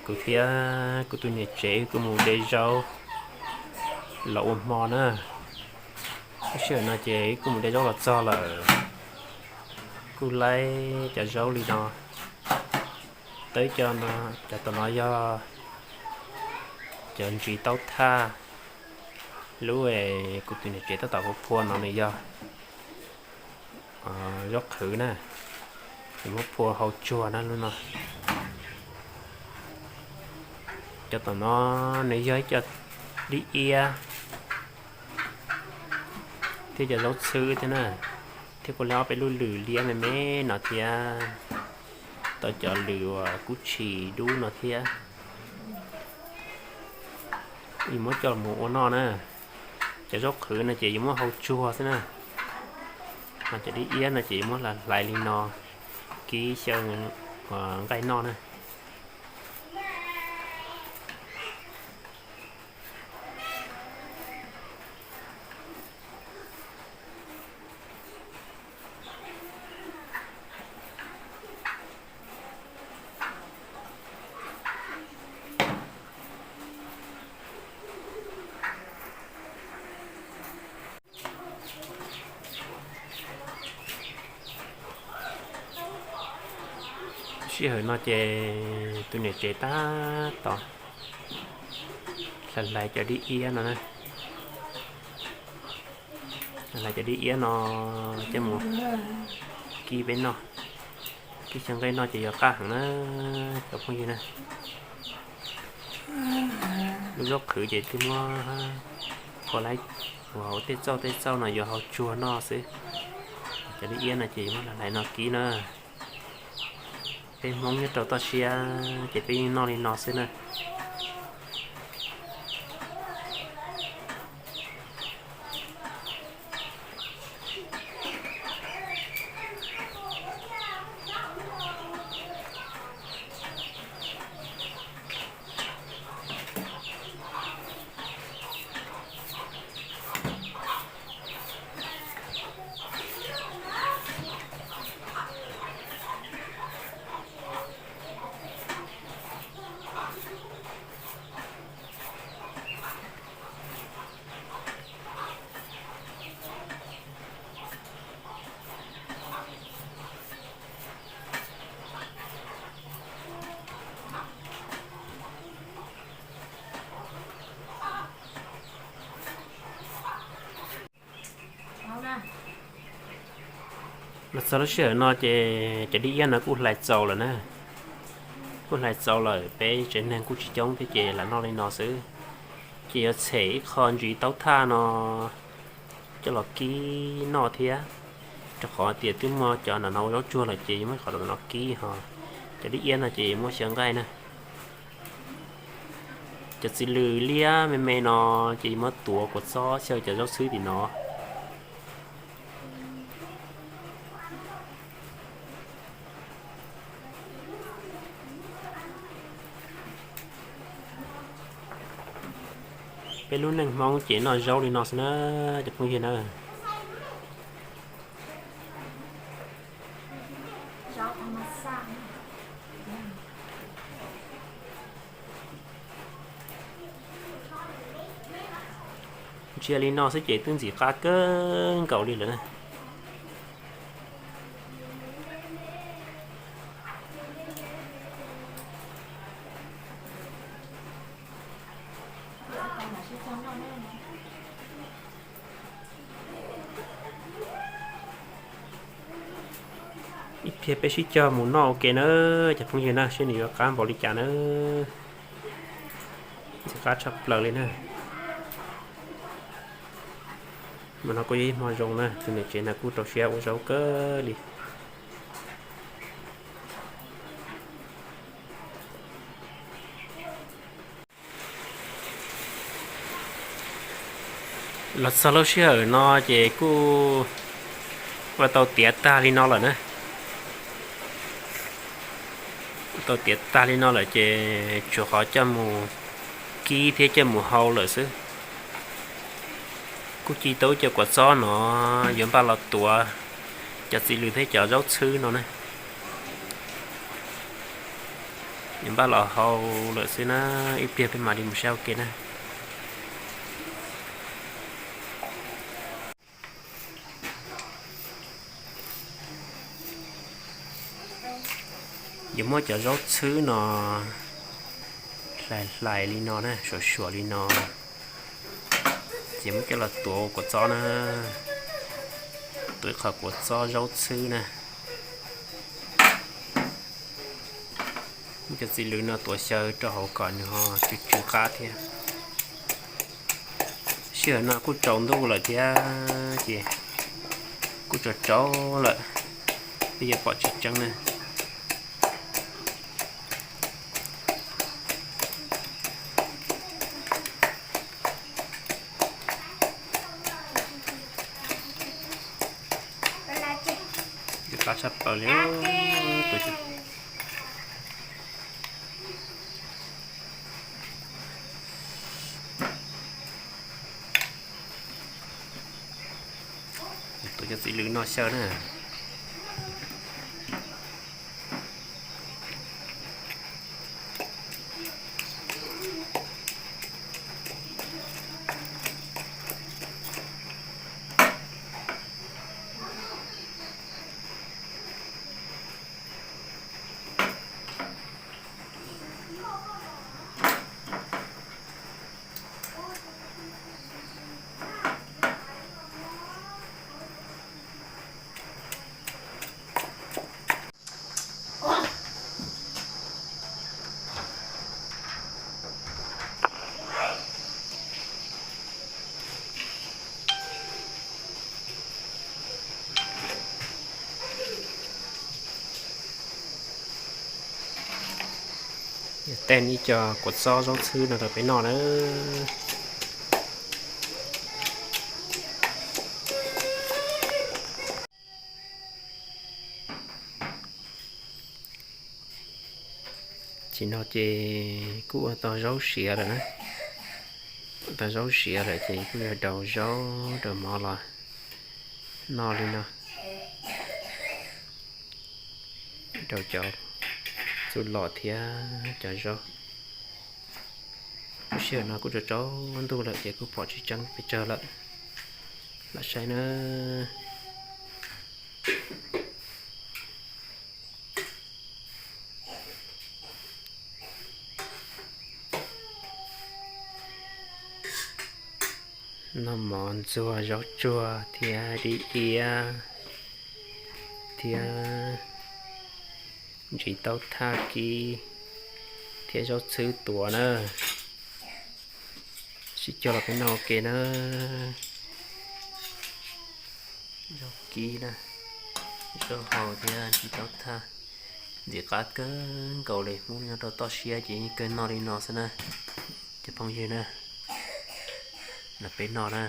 Kuv thiab kuv tus niam tsev kuj mus de zaub los ua hmo na. Lub sij hawm no ces wb kuj mus de zaub los txog lawm, kuj laib cov zaub li no. Tawb cov no, cov tom no yog cov ntsis taub thaj. Lub kuv tus niam tsev tab tom phua phua no nws yog zaub qhwv na, nws muab phua hau tsuag na lub no. Cov tom no nws yog ib co dib iab thiab cov zaub txhwb thiab na, thiab kuj laib ob peb lub lws liab me me no thiab, tau cov lws uas kub tshis dub no thiab. Yuav muab coj mus ua noj na. Cov zaub qhwv no ces yuav muab hau tsuag xwb na, ho cov dib iab no ces yuav muab hlais li no kib xyaw nqaij noj na. Sij hawm no ces tus niam tsev tab tom hlais hlais cov dib iab no na. Hlais cov dib iab no coj mus kib peb noj, kib xyaw nqaij noj ces yuav qab heev na cov phooj ywg na. Lub zaub qhwv ces twb muab phua laib ua hauv tej txauj tej txauj no yuav hau tsuag noj xwb. Cov dib iab no ces yuav muab hlais no kib na. Peb Hmoob nyob rau toj siab ces peb yeej noj li no xwb na. Los txog lub sij hawm no ces cov dib iab no kuj hlais txaus lawm na. Kuj hlais txaus lawm, peb tsev neeg kuj tsis coob thiab ces lam noj li no xwb. Ces yuav tshem ib qho ntsis taub thaj no coj los kib noj thiab, rau qhov tias twb muaj cov no no ua zaub tsuag lawm ces yuav muab qhov no kib ho. Cov dib iab no ces yuav muab xyaw nqaij na. Cov txiv lws liab me me no ces yuav muab tuav kua txob xyaw cov zaub txhwb tim no. Peb lub neej Hmoob ces noj zaub li no xwb na cov phooj ywg na. Ntsia li no xwb ces twb ntxim qab kawg nkaus li lawm na. Ib pliag peb sib cog mus noj ua ke na cov phooj ywg na, seb nws yuav qab npaum li cas na. Ntxim qab tshaj plaws li na. Mas no kuj yog ib hmo zoo na, tus niam tsev no kuj rau siab ua zaub kawg li. Los txog lub sij hawm no ces kuj ua tau tiav tag li no lawm na. Ua tau tiav tag li no lawm ces tsuas qhov coj mus kib thiab coj mus hau lawm xwb. Kuj ci tau cov kua txob no yuav npaj los tuav cov txiv lws thiab cov zaub txhwb no na. Nws npaj los hau lawm xwb na, ib pliag peb mam li mus saib ua ke na. Yuav muab cov zaub txhwb no hlais hlais li no na, suav suav li no, ces muab coj los tuav ua kua txob na, tuav ib qho kua txob zaub txhwb na. Muab cov txiv lws no tuav xyaw rau hauv kom nws ho tsw tsw qab thiab. Sij hawm no kuj tsaus ntuj lawm thiab ces kuj tsaus tsaus lawm, peb yuav pom tsis tseeb na. Qab tshaj plaws li. Tuav cov txiv lws no xyaw na. Tej ib co kua txob zaub txhwb no rau peb noj na. Tam sim no ces kuj ua tau zaub siav lawm na. Ua tau zaub siav lawm ces kuj yog daus zaub daus mov los noj li no rau cov txuj lom thiab cov zaub. Lub sij hawm no kuj tsaus tsaus ntuj lawm ces kuj pom tsis tseeb pes tsawg lawm. Lam saib na. Noj mov ntxuag zaub tsuag thiab dib iab thiab ntsis taub thaj kib thiab zaub txhwb tuav na. Sib cog los peb noj ua ke na. Zaub kib na, zaub hau thiab ntsis taub thaj, ntxim qab kawg nkaus li. Muab nyob rau toj siab ces yeej kawg noj li no xwb na cov phooj ywg na. Los peb noj na.